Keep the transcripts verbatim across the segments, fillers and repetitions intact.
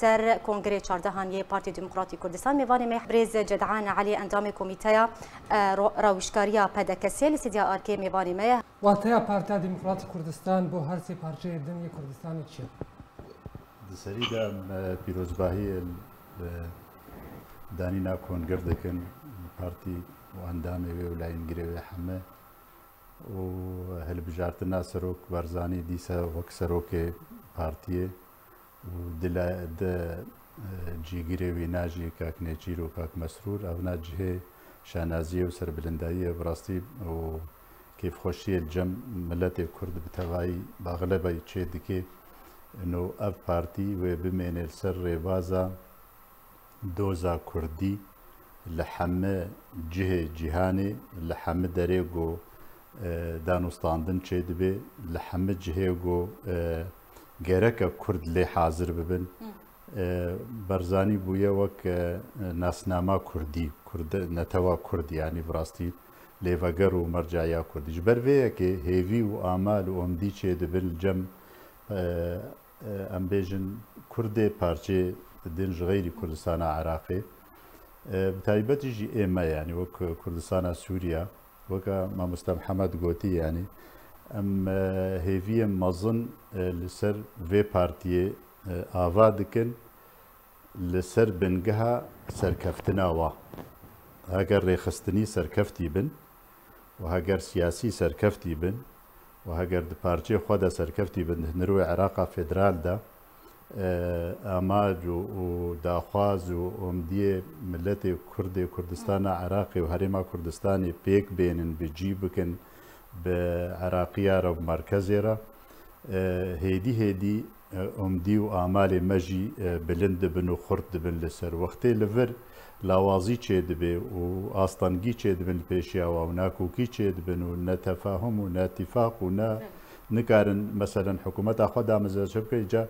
Ser Kongrê çardehan yê Partî Demokratî Kurdistan, mêvanê me Birêz Cedan Elî, endamê Komîteya, e, ro-, Rawişkariya P D K S'ê, li Sidya Arkê mêvanê me ye. Wateya Partiya Demokratî Kurdistan bo her sê parçeyê din yê Kurdistanê çi ye? Di serî de em, e, pîrozbahiyê, e, danîna kongir dikin, partî û endamê wê û layîngirê wê heme û hilbijartina Serok Barzanî dîsa wek serokê partiyê û di la-, di, e, cîgirê wîna jî kak Nêçîr û kak Mesrûr, evna cihê şanaziyê û serbilindayiyê bi rastî û kêfxweşiyê li cem miletê Kurd bi tevayî baxlebay çê dike. Ino ev partî wê bimêne li ser rêbaza doza kurdî li heme cihê cîhanê, li heme derê ku, e, danûstandin çêdibe, li heme cihê ku, e, gereke kurd lê hazir bibin. E, Barzanî bûye wek, e, nasnama kurdî, kurd, netewa kurd, yanî bi rastî lêveger û merceya kurdî. Ji ber vê yekê hêvî û amal û omdî çêdibin li cem, e, e, em bêjin, Kurdê parçeyê din ji xeyrî Kurdistana Iraqê. E, bi taybetî jî ê me, yanî wek Kurdistana Sûriya, weke mamoste Mihemed gotî, yanî em, e, hêviyên mezin, e, li ser vê partiyê, e, ava dikin, li ser bingeha serkeftina wa. Heger rêxistinî serkeftî bin, û heger siyasî serkeftî bin û heger di parçeyê xwe de serkeftî bin, di hundirê Iraqa federal de, e, amac û, û daxwaz û omdiyê miletê Kurdê Kurdistana Iraqê û Herêma Kurdistanê pêk bênin, bi cî bikin, bi Iraqiya re û merkezê re, e, hêdî hêdî e, umdî û amalê me jî, e, bilind dibin û xurt dibin li ser. Wextê li vir lawazî çêdibe û astengî çêdibin li pêşiya wan û nakokî çêdibin û netefahum û netîfaq û ne, nikarin, meselen, hikûmeta xwe damezraçe bikin. Îca,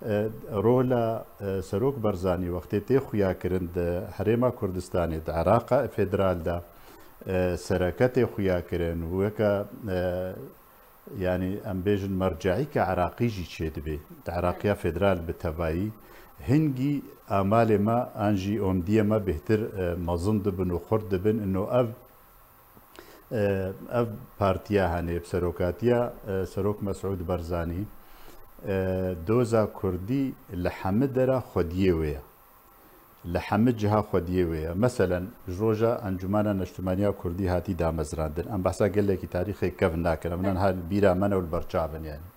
e, rola, e, Serok Barzanî wextê tê xuyakirin di Herêma Kurdistanê, di Iraqa Federal de, e, sereke tê xuyakirin û weke, e, yanî em bêjin merceîke Iraqî jî çêdibe. Di Iraqiya Federal bi tevayî hingî amalê me an jî omdiyê me bêhtir, e, mezin dibin û xurt dibin. Ino ev, e, ev partiya hene bi serokatiya, e, Serok Mesûd Barzanî, e, doza kurdî li hemî dera xwediyê wê ye. Li hemî ciha xwediyê wê ye. Meselen, ji roja Encûmena Neştimaniya Kurdî hatî damezrandin. Em behsa gelekî tarîxê kevn nakin. Em niha li bîra me ne û li ber çav in, yanî.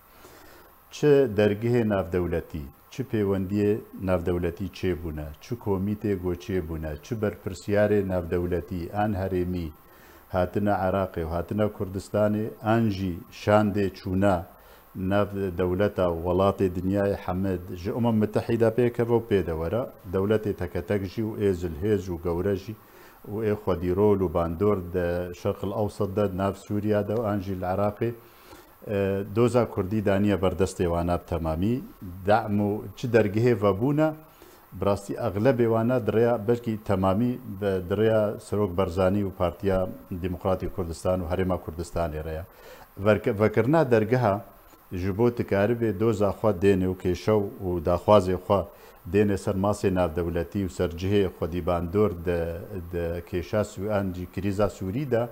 Çi dergehê navdewletî, çi pêwendiyê navdewletî çêbûne, çi komîtê ku çêbûne, çi berpirsiyarê navdewletî an herêmî hatine Iraqê û hatine Kurdistanê, an jî şandê çûna nav dewleta û welatê dinyayê hemî ji Umem Mitehîde pêkeve û pê de were, dewletê teketek jî û ê zilhêz û gewre jî û ê xwedîrol û bandor di Şerqil Ewsat de, di nav Sûriya de û an jî li Iraqê, e, doza kurdî daniye ber destê wana bi temamî. Dem û çi dergehê vebûne, bi rastî exlebê wana di rêya, belkî temamî bi, di rêya Serok Barzanî û Partiya Demokratî Kurdistan û Herêma Kurdistanê re ye. Verke-, vekirina dergeha ji bo dikaribê doza xwe dêne û kêşe û daxwazê xwe dêne ser masê navdewletî û ser cihê xwedîbandor di, di kêşa Sû-, an jî krîza Sûrî de,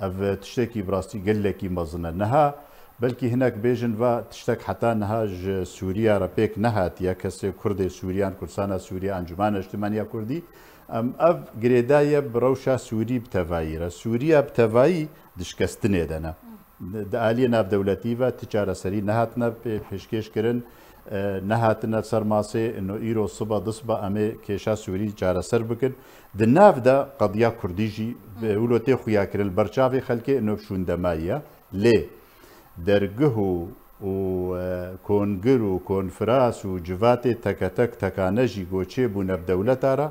ev tiştekî bi rastî gelekî mezin e. Niha belkî hinek bêjin va tiştek heta niha ji Sûriya re pêk nehatiye, kesê Kurdê Sûriyan, Kurdistana Sûriye, Encûmena Niştimaniya Kurdî, em ev girêdaye bi rewşa Sûrî bi tevayî re. Sûriya bi tevayî di şikestinê de ne. Di aliyê navdewletî ve ti çareserî nehatine pê-, pêşkêş kirin, e, nehatine ser masê, ino îro siba, disiba em ê kêşa Sûrî çareser bikin. Di nav de qediya Kurdî jî bi wilo tê xuya kirin li ber çavê xelkê, ino şûndemayî ye. Lê dergih û, û, e, kongir û konfiras û civatê teketek tekane jî goçê bûne bi dewleta re,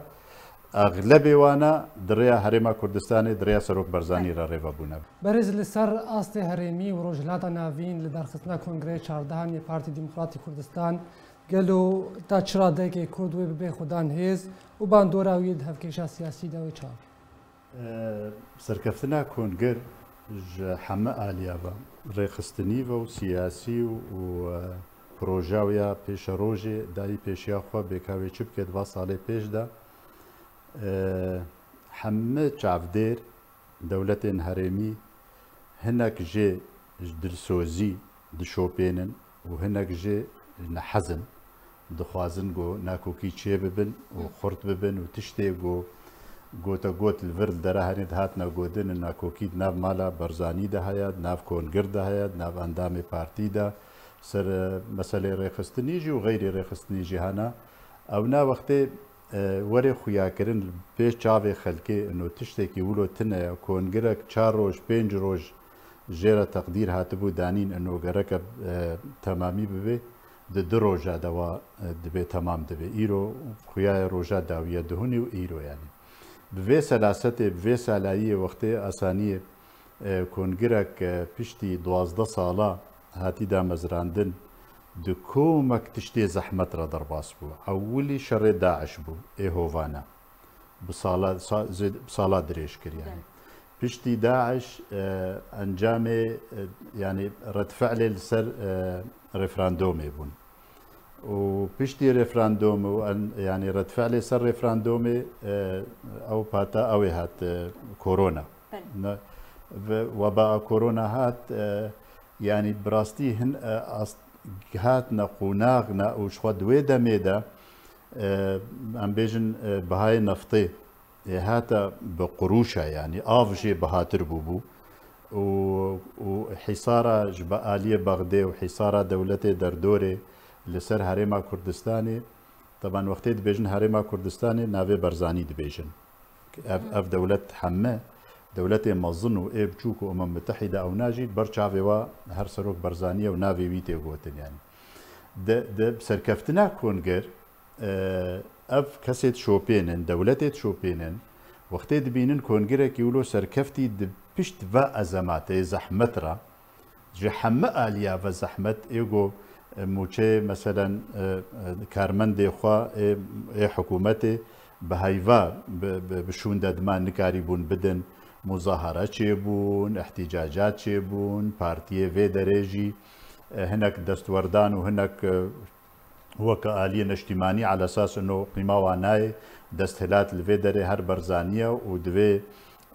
exlebê wana di rêya Herêma Kurdistanê, di rêya Serok Barzanî re rêve bûne. Berêz, li ser astê herêmî û Rojhilata Navîn li derxistina Kongreyê çardehan yê Partî Demokratî Kurdistan, gelo ta çi radeyekê Kurd wê bibe xwedan hêz û bandora wî di hevkêşa siyasî de wê çav? E, serkeftina Kongir ji heme aliya ve, rêxistinî ve û siyasî û, e, proja wê ya pêşerojê dayî pêşiya xwe bê ka wê çi bike di va salê pêş de. E, hemî çavdêr dewletên herêmî hinek jê ji dilsozî dişopênin û hinek jê ji nehez in. Dixwazin ku nakokî çêbibin û Hı. xurt bibin û tiştê ku gote got li vir li dera herê dihatine godin, nakokî di nav mala Barzanî de heye, di nav Kongir de heye, di nav endamê partî de, ser, e, meselê rêxistinî jî û xeyrî rêxistinî jî hene. Ew na wextê, e, were xuyakirin li pê çavê xelkê, ino tiştekî wilo tune ye, kongirek çar roj, pênc roj jê re teqdîr hatibû danîn, ino gereke, e, temamî bibe, di du roja de wa, e, dibê temam dibe. Îro xuya ye roja dawiye, duhunî û îro yanî. Bi vê selasetê, bi vê salayiyê wextê asaniyê, e, kongirek, e, piştî duwazdeh sala hatî damezrandin, di komek tiştê zehmet re derbas bû. Ewilî şerê DAIŞ bû, ê hovane. Bi sala, sa-, zê-, bi sala dirêj kir yani. Belê. Piştî DAIŞ, e, encamê, e, yani redfe'lê li ser, e, referandomê bûn. Û piştî referandom û en-, yani redfe'lê ser referandomê, e, ew pata ew ê hat, e, korona. Belê. Ne, ve weba korona hat, e, yani bi rastî hin, e, ast-, hatine qonaxne û ji xwe di wê demê de, e, em bêjin, e, bihayê neftê, e, hate bi qurûşa, yani av jê bihatir bûbû û, û hîsara ji be aliyê Bexdê û hîsara dewletê derdorê li ser Herêma Kurdistanê, teban wextê dibêjin Herêma Kurdistanê, navê Barzanî dibêjin. Ev, Hı. ev dewlet heme, dewletê mezin û ê biçûk û Umem Mitehîde ewna jî ber çavê wa her serok Barzanî ye û navê wî tê gotin yani. Di, di serkeftina Kongir, e, ev kesê dişopênin, dewletê dişopênin, wextê dibînin Kongirekî wilo serkeftî di pişt ve ezematê zehmet re, ji heme aliya ve zehmet ê ku, e, mûçeyê, meselen, e, e, karmendê xwe ê, ê hikûmetê bi heyva bi, bi, bi şûnde dima nikarîbûn bidin, muzahara çêbûn, îhtîcacat çêbûn, partiyê vê derê jî, e, hinek destwerdan û hinek, e, weke aliyê neştîmanî ala esas ino qîma wa nayê, desthilat li vê derê her Barzanî ye û divê,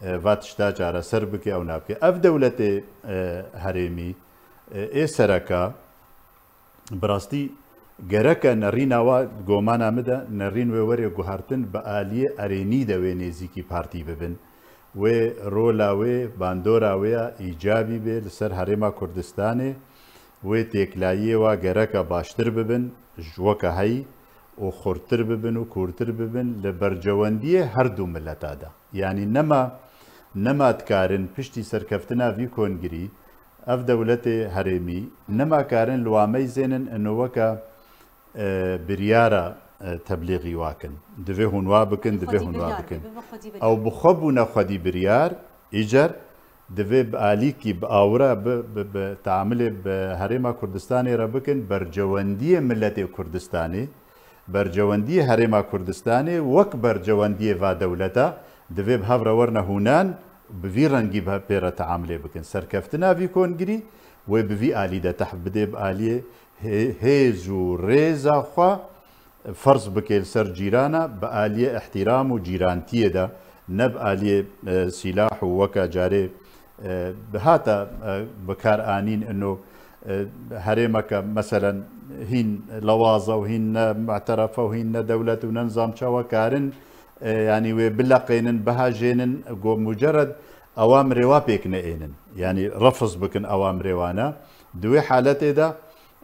e, va tişta çareser bike ew nabike. Ev dewletê, e, herêmî, e, ê sereka, bi rastî gereke nerîna wa gomana min de, nerîn wê were guhartin bi aliyê erênî de wê nêzîkî partî bibin. Wê rola wê, bandora wê ya îcabî bê li ser Herêma Kurdistanê, wê têkilahiyê wa gereke baştir bibin, ji weke heyî û xurttir bibin û kûrtir bibin li bercewendiyê her du mileta de. Yanî nema, nema dikarin piştî serkeftina vî kongirî, ev dewletê herêmî, nema karin li wa meyzênin ino weke, e, biryara, e, teblîxî wa kin. Divê hûn wa bikin, divê Xwedî hûn wa biryar bikin. Bibe xwedî biryar. Ew bi xwe bûne xwedî biryar, îcar divê bi alîkî, bi awira, bi, bi, bi teamilê bi Herêma Kurdistanê re bikin, bercewendiyê miletê Kurdistanê, bercewendiyê Herêma Kurdistanê wek bercewendiyê va dewleta divê bi hev re werne hûnan, bi vî rengî bi pê re teamilê bikin. Serkeftina vî kongirî wê bi vî alî de tehf bidê, bi aliyê hê-, hêz û rêza xwe ferz bike li ser cîrana, bi aliyê îhtîram û cîrantiyê de, ne bi aliyê, e, sîlah û weke carê, e, bihata, e, bikaranîn ino, e, herêmeke meselen hîn lewaza û hîn ne mu'terefe û hîn ne dewlet û ne nizam çawa karin, e, yanî wê bileqênin, bihejênin, go mucered awamrê wa pêk neênin. Yanî refiz bikin awamrê wana. Di wê haletê de,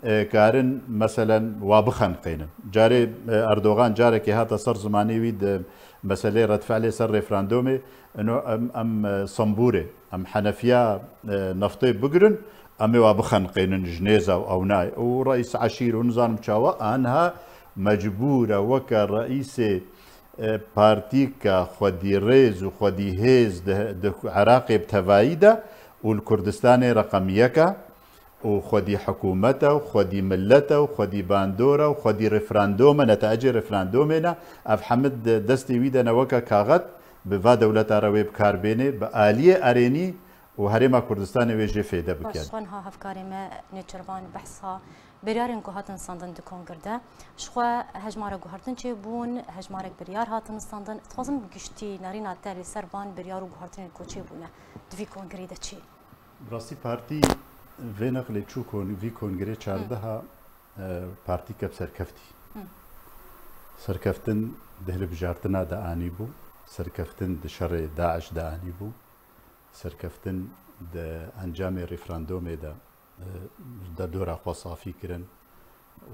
e, karin, meselen, wa bixenqênin. Carê, e, Erdogan carekê hate ser zimanê wî di meseleyê redfe'lê ser referandomê, ino em, em, e, sembûrê, em henefiya, e, neftê bigirin, em ê wa bixenqênin ji nêza û ew nayê. Û reîs eşîr û nizanim çawa, anha mecbûr e weke reîsê, e, partîka xwedî rêz û xwedî hêz di, di Iraqê bi tevayî de û li Kurdistanê reqem yek e. û xwedî hikûmet e û xwedî milet e û xwedî bandor e û xwedî referandom e, netecê referandomê ne, ev hemid di destê wî de ne weke kaxet bi va dewleta re wê bi kar bênê, bi aliyê erênî û Herêma Kurdistanê wê jê fêde bike. Baş, xwenha hevkarê me Nêçirvan behsa Biryarên ku hatin standin di kongir de, ji xwe hejmarek guhertin çêbûn, hejmarek biryar hatin standin. Dixwazim bi giştî nerîna te li ser van biryar û guhertinên ku çêbûne di vî kongirê de çi? Bi rastî partî vê neqlê çû kon-, vî kongirê çardeha, e, partî kep serkeftî. Hı. Serkeftin di hilbijartina de anîbû, serkeftin di şerê DAIŞ de anîbû, serkeftin di encamê referandûmê de, e, derdora xwe safî kirin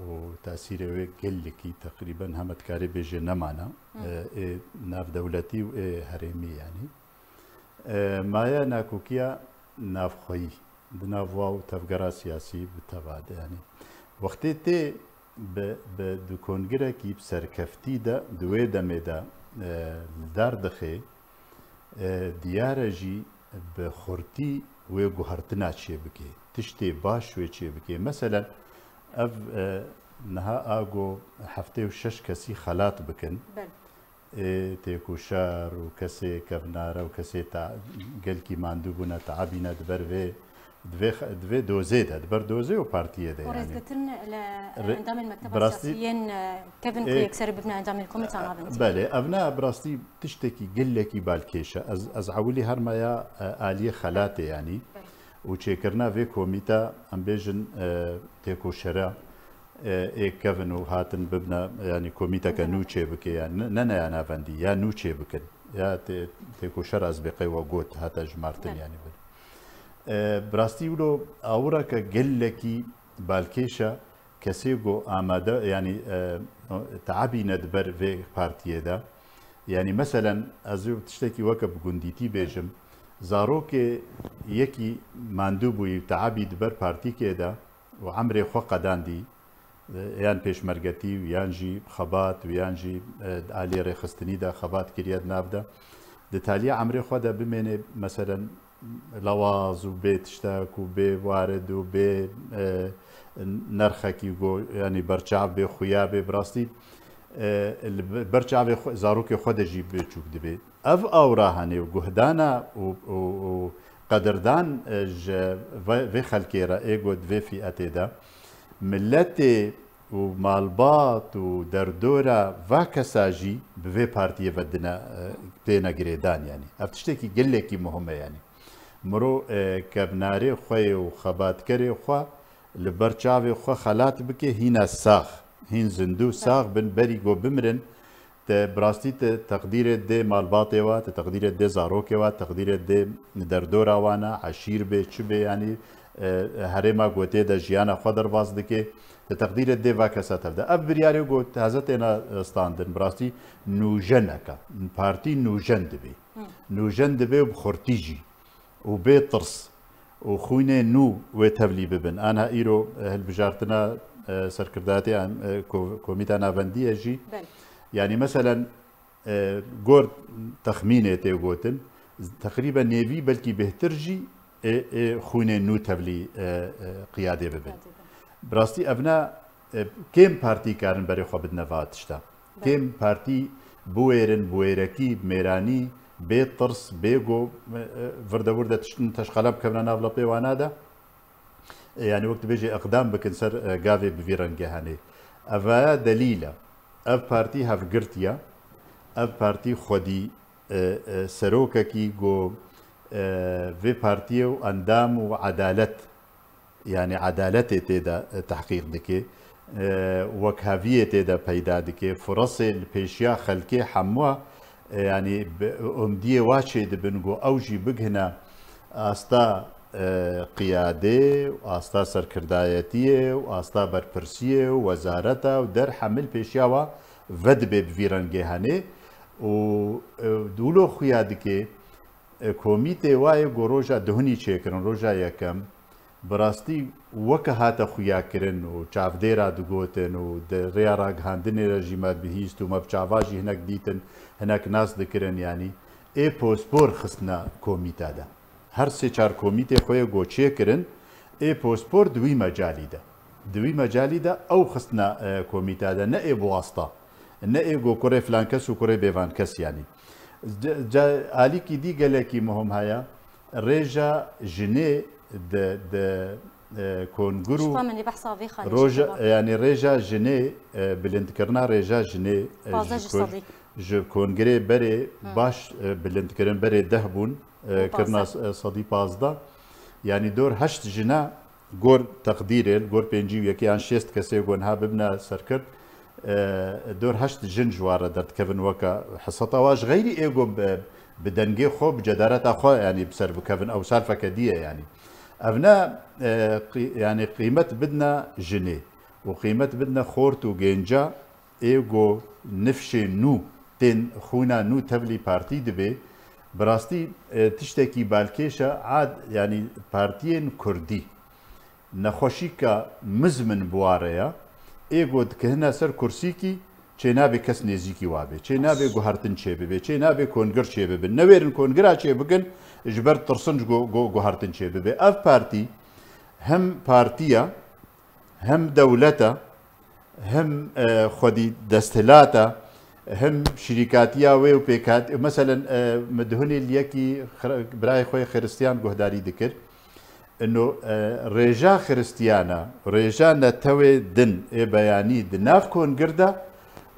û tesîrê wê gelekî teqrîben heme dikarê bêje nemana, Hı. e, ê navdewletî û ê herêmî yanî. E, maye nakokiya navxweyî di nav wa û tevgera siyasî bi teva de, yanî wextê tê bi, bi, di kongirekî bi serkeftî de, di wê demê de, e, li dar dixê, e, diyar e jî bi xurtî wê guhertina çêbike, tiştê baş wê çêbike. Meselen, ev, e, niha a go heftê û şeş kesî xelat bikin, Belê. ê têkoşer û kesê kevnare û kesê ta-, gelkî mandû bûne, teabîne di ber vê, di vê xe-, di vê dozê de, di ber dozê û partiyê de, Û yanî. Rêzgirtin li Re-, endamên mekteba bi rastî siyasî yên, e, kevin ku Ê, yekserî bibine endamên komîta navendî. Belê, ev ne bi rastî tiştekî gelekî balkêş e. Ez, ez ewilî hermaya, e, aliyê xelatê, yanî. Belê. Û çêkirina vê komîta, em bêjin, e, têkoşera, e, ê kevin û hatin bibne, yanî komîteke Hı hı. nû çêbike, ya ne, ne, ne ya navendî, ya nû çêbikin. Ya tê-, têkoşer ez bê qey we got, hate jimartin, Evet. yanî bin. E, bi rastî wilo awireke gelekî balkêş e, kesê ku amade, yanî, e, teabîne di ber vê partiyê de. Yanî, meselen, ez ê tiştekî weke bi gundîtî bêjim, zarokê yekî mandû bûyî, teabî di ber partîkê de û emrê xwe qedandî, e, yan pêşmergetî û yan jî xebat û yan jî, e, di aliyê rêxistinî de xebat kiriye di nav de. Di taliya emrê xwe de bimêne, meselen, lewaz û bê tiştek û bê warid û bê, e, nerxekî go, yanî berçav bê, xuya bê, bi rastî, e, li be-, berçavê xwe, zarokê xwe de jî bêçûk dibe. Ev awra hene û guhdana û, û, û qedirdan, e, ji ve-, vê xelkê re ê got vê fîetê de, miletê û malbat û derdora va kesa jî bi vê partiyê ve dine, e, têne girêdan, yanî. Ev tiştekî gelekî muhim e, yanî. Miro, e, kevnarê xwe yê û xebatkerê xwe li ber çavê xwe xelat bike, hîna sax, hîn zindû sax bin, berî go bimirin, te bi rastî te teqdîrê dê malbatê wa, te teqdîrê dê zarokê wa, teqdîrê dê derdora wana, eşîr bê, çi bê, yanî, e, herêma gotê de jiyana xwe derbas dike, te teqdîrê dê va kesa tevde. Ev biryarê got taze têna, e, standin, bi rastî nûjeneke, partî nûjen dibê. Hı. Nûjen dibê û bi xurtî jî. û bê tirs û xwînê nû wê tevlî bibin. Anha îro, e, hilbijartina, e, serkirdayetê, em, e, ko-, komîta navendî ye jî. Belê. Yanî meselen, e, gor texmînê tê gotin, teqrîben nêvî belkî bêhtir jî ê, ê xwînê nû tevlî, e, e, qiyadê bibin. Qiyadê bibin. Bi rastî ev ne, e, kêm partî karin berê xwe bidine va tişta. Belê. Kêm partî biwêrin, bi wêrekî, bi mêranî, bê tirs, bê go, e, e, virde wirde tiştin teşqele bikevine nav lepê wana de. E, yanî wek dibêje iqdam bikin ser, e, gavê bi vî rengê henê. Evaya delîl e. Ev partî hevgirtiye. Ev partî xwedî, e, e, serokekî go, e, vê partiyê û endam û edalet, yanî edaletê tê de, e, tehqîq dike, e, wekheviyê tê de peyda dike, furesê li pêşiya xelkê hemû, e, yanî bi umdiyê wa çê dibin ku ew jî bigihine asta, e, qiyadê û asta serkirdayetiyê û asta berpirsiyê û wezareta û derhemî li pêşiya wa vedibe bi vî rengê henê û, e, dûlo xuya dike, E, komîtê wa yê ku roja duhunî çêkirin, roja yekem, bi rastî weke hate xuyakirin û çavdêra digotin û di rêya ragihandinê re jî me bihîst û me bi çava jî hinek dîtin, hinek nas dikirin, yanî ê pospor xistine komîte de. Her sê çar komîtê xwe yê ku çêkirin, ê pospor di wî mecalî de. Di wî mecalî de ew xistine, e, komîte de, ne ê bi wasta, ne ê ku kurê filan kes û kurê bêvan kes, yanî. Ca-, ca-, alîkî dî gelekî muhim heye. Rêja jinê di, di, e, kongir û Ji xwe min ê behsa vê xanî roja, jî kir. Yanî rêja jinê, e, bilindkirina rêja jinê, e, Pazdeh ji ji kon-, sedî. Ji kongirê berê Hı. baş, e, bilindkirin, berê deh bûn, e, Û kirina pazdeh. s-, e, sedî pazdeh. Yanî dor heşt jina gor teqdîrê, li gor pêncî û yekê yan şêst kesê ku niha bibine serkirt, e, dor heşt jin ji wan re derdikevin weke heseta wa ji xeyrî ê ku bi, bi dengê xwe, bi cedareta xwe, yanî bi ser bikevin, ew salfeke dî ye yanî. Ev ne, e, qî-, yanî qîmet bidine jinê û qîmet bidine xort û gênca ê ku nifşê nû tên xwîna nû tevlî partî dibe, bi rastî, e, tiştekî balkêş e, ad, yanî partiyên kurdî nexweşîka mizmin bi wa re ye, ê ku dikihine ser kursîkî, çênabe kes nêzîkî wa bê, çênabe guhertin çêbibe, çênabe kongir çêbibin. Newêrin kongira çêbikin, ji ber tirsin ji gu-, gu-, guhertin çêbibe. Ev partî hem partî ye, hem dewlet e, hem, e, xwedî desthilat e, hem şirîkatiya wê û pêkhat-, meselen, e, min dihunê li yekî xir-, birayê xwe yê Xiristiyan guhdarî dikir. Ino, e, rêja Xiristiyana, rêja netewê din ê beyanî di nav kongir de,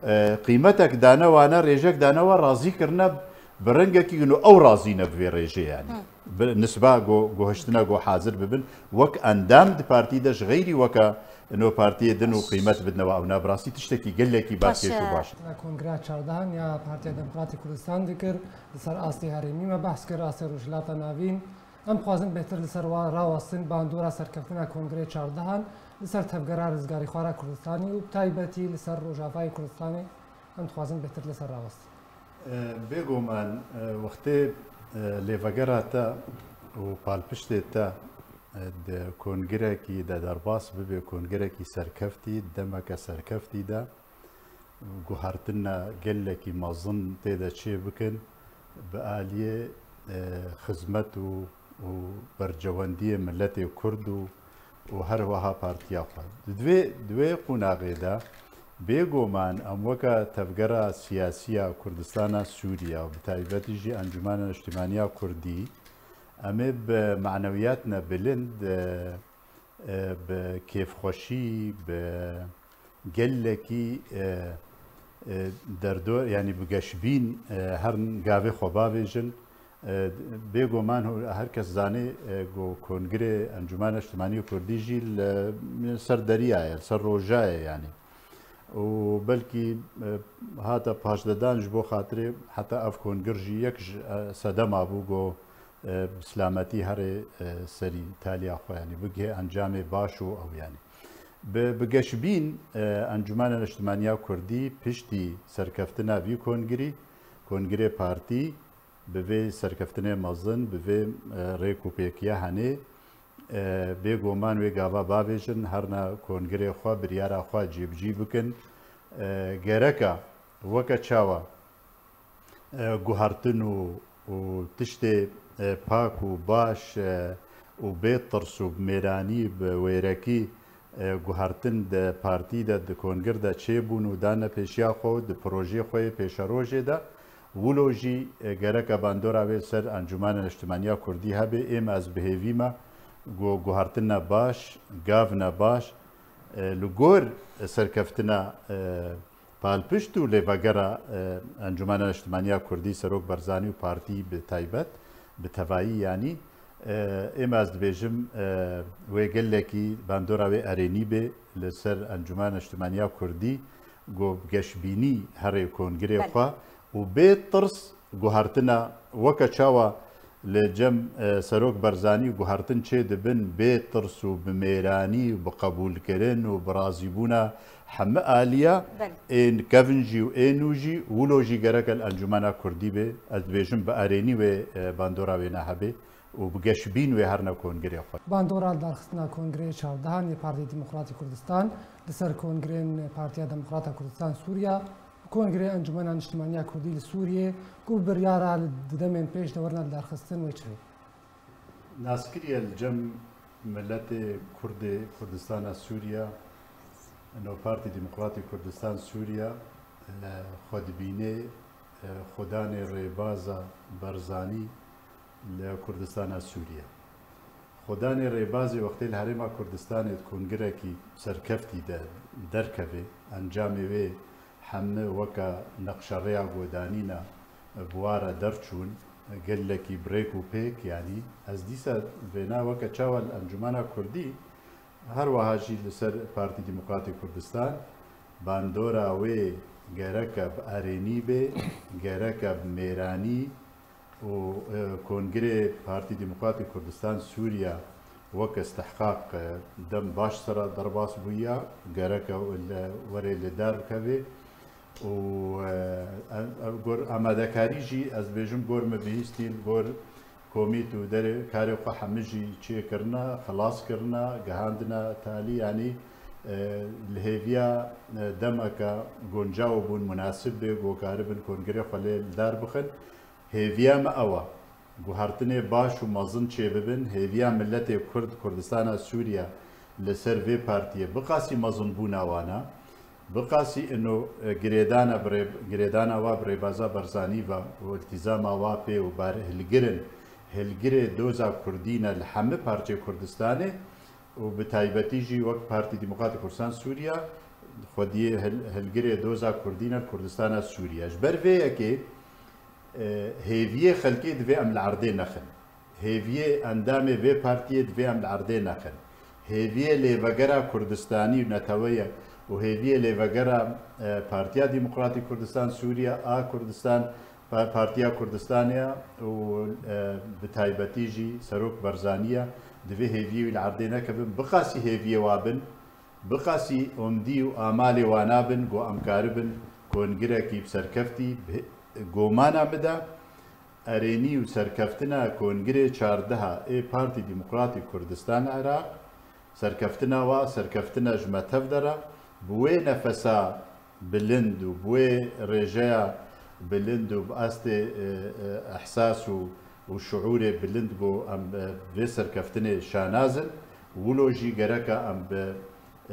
e, qîmetek dane wana, rêjek dane wa, razî kirine bi rengekî ino ew razî ne bi vê rêjê yanî. Hı. Bi nisba go-, guhiştina go hazir bibin, wek endam di partî de ji xeyrî weke ino partiyê din û Baş. Qîmet bidine wa, ew ne bi rastî tiştekî gelekî balkêş û Baş e. Baş. Kongra çardehan ya Partiya Demokratîk Kurdistan dikir, li ser astê herêmî me behs kir, astê Rojhilata Navîn. Em dixwazin bêhtir li ser wa rawestin bandora serkeftina Kongrê çardehan li ser tevgera rizgarîxwara Kurdistanî û bi taybetî li ser Rojavayê Kurdistanê em dixwazin bêhtir li ser rawestin. E, bêguman, e, wextê, e, lêvegera te û palpiştê te, e, di kongirekî de derbas bibe, kongirekî serkeftî, demeke serkeftî de, guhertina gelekî mezin tê de çê bikin, bi aliyê, e, xizmet û, û bercewendiyê miletê Kurd û, û her wiha partiya xwe. Di vê, di wê qonaxê de bêguman em weke tevgera siyasî ya Kurdistana Sûriye û bi taybetî jî Encûmena Niştimaniya Kurdî, em ê bi manewiyatine bilind, e, e, bi kêfxweşî, bi gelekî, e, e, derdo-, yanî bi geşbîn, e, her gavê xwe bavêjin. E, bêguman ho-, her kes zanê, e, ku Kongirê Encûmena Niştimanî û Kurdî jî li ser deriyayê, li ser rojayê yanî. Û belkî, e, hate paşdedan ji bo xatirê heta ev kongir jî yek ji, e, sedema bû ku, e, bi silametî herê, e, serî taliya xwe, yanî bigihê encamê baş û ew yanî. Bi, bi geşbîn, e, Encûmena Niştimaniya Kurdî piştî serkeftina vî kongirî, kongirê partî, bi vê serkeftinê mezin, bi vê, e, rêk û pêkiya henê, e, bêguman wê gava bavêjin, herna kongirê xwe, biryara xwe cîbicî bikin. E, gereka weke çawa, e, guhertin û, û tiştê, e, pak û baş, e, û bê tirs û bi mêranî, bi wêrekî, e, guhertin di partî de, di kongir de çêbûn û dane pêşiya xwe û di projeyê xwe yê pêşerojê de, wilo jî, e, gereke bandora wê ser Encûmena Niştimaniya Kurdî hebe. Êm ez bi hêvî me ku guhertina baş, gavna baş, e, li gor serkeftina, e, palpişt û lêvegera, e, Encûmena Niştimaniya Kurdî, Serok Barzanî û partî bi taybet, bi tevayî yanî, e, êm ez dibêjim, e, wê gelekî bandora wê erênî bê li ser Encûmena Niştimaniya Kurdî, ku bi geşbînî herê kongirê Belê. xwe û bê tirs guhertina weke çawa li cem, e, Serok Barzanî guhertin çê dibin, bê tirs û bi mêranî û bi qebûlkirin û bi razîbûna hemî aliya, Belê. ên kevin jî û ên nû jî, wilo jî gereke li Encûmena Kurdî bê. Ez dibêjim bi erênî wê, e, bandora wê nehebe û bi geşbîn wê herine kongirê xwe. Bandora lidarxistina Kongirê çardehan yê Partî Demokratî Kurdistan li ser kongirên Partiya Demokrata Kurdistan Sûriya, Kongirê Encûmena Niştimaniya Kurdî li Sûriyê ku biryara li di demên pêş de werine lidarxistin wê çi bû? Nas kiriye li cem miletê Kurdê Kurdistana Sûriya, ino Partî Demokratî Kurdistan Sûriya, e, xwe dibîne, e, xwedanê rêbaza Barzanî li Kurdistana Sûriye. Xwedanê rêbazê wextê li Herêma Kurdistanê di kongirekî serkeftî de derkeve, encamê wê heme weke neqşerêya godanîna bi wa re derçûn, gelekî bi rêk û pêk, yanî ez dîsa vêna weke çawa li Encûmena Kurdî, her wiha jî li ser Partî Demokratê Kurdistan, bandora wê gereke bi erênî bê, gereke bi mêranî, û, e, Kongirê Partî Demokratî Kurdistan Sûriya weke istihqaq, e, dem baş sera derbas bûya, gereke li, were li dar bikeve û, e, em, em gor amadekarî jî, ez bêjim, gor me bihîstî, gor komît û derê karê xwe hemî jî çêkirine, xilas kirine, gihandine talî, yanî, e, li hêviya, e, demeke guncaw bûn, munasib bê, ku karibin kongirê xwe lê li dar bixin. Hêviya me ew e, guhertinê baş û mezin çêbibin, hêviya miletê Kurd, Kurdistana Sûriye li ser vê partiyê biqasî mezinbûna wan e, biqasî ino, e, girêdana bi rê-, girêdana wa bi rêbaza Barzanî ve û îltîzama wa pê û bar hilgirin, hilgirê doza Kurdî ne li hemî parçeyê Kurdistanê û bi taybetî jî wek Partî Demokratî Kurdistan Sûriye xwediyê hil-, hilgirê doza Kurdî ne li Kurdistana Sûriye. Ji ber vê yekê, e, hêviyê xelkê divê em li erdê nexin. Hêviyê endamê vê partiyê divê em li erdê nexin. Hêviyê lêvegera Kurdistanî û neteweye û hêviyê lêvegera, e, Partiya Demokratîk Kurdistan Sûriye a Kurdistan, Pa-, Partiya Kurdistanê ya û, e, bi taybetî jî Serok Barzanî ya, divê hêviyê wî li erdê nekevin. Biqasî hêviyê wa bin, biqasî omdî û amalê wana bin, ku em karibin kongirekî bi serkeftî, bi gomana min de, erênî û serkeftina kongirê çardeha ê Partî Demokratî Kurdistan Iraq, serkeftina wa, serkeftina ji me tev de re, bi wê nefesa bilind û bi wê rêjeya bilind û bi astê, e, e, ehsas û, û şuûrê bilind ku em, e, vê serkeftinê şanaz in, wilo jî gereka em bi,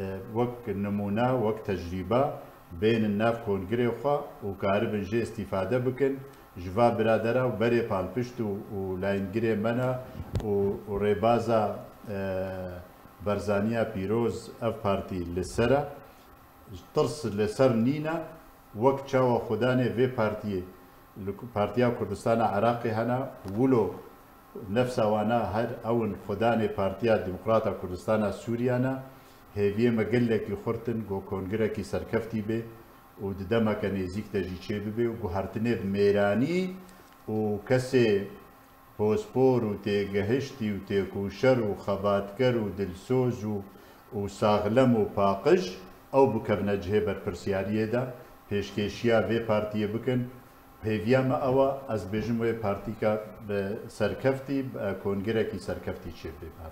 e, wek nimûne, wek tecrîba bênin nav kongirê xwe û karibin jê îstîfade bikin. Ji va biradera û berê palpişt û, û layîngirê me ne û, û rêbaza, e, Barzaniya pîroz ev partî li ser e. Tirs li ser nîne, wek çawa xudanê vê partiyê li Ku-, Partiya Kurdistana Iraqê hene, wilo nefsa wana her ew in xudanê Partiya Demokrata Kurdistana Sûriye ne, hêviyê me gelekî xurt in ku kongirekî serkeftî bê û di demeke nêzîk de jî çêbibe û guhertinê bi mêranî û kesê pospor û têgehiştî û têkoşer û xebatker û dilsoz û, û saxlem û paqij ew bikevine cihê berpirsiyariyê de, pêşkêşiya vê partiyê bikin. Hêviya me ew e, ez bêjim wê partîka bi serkeftî, bi kongirekî serkeftî çêbibe.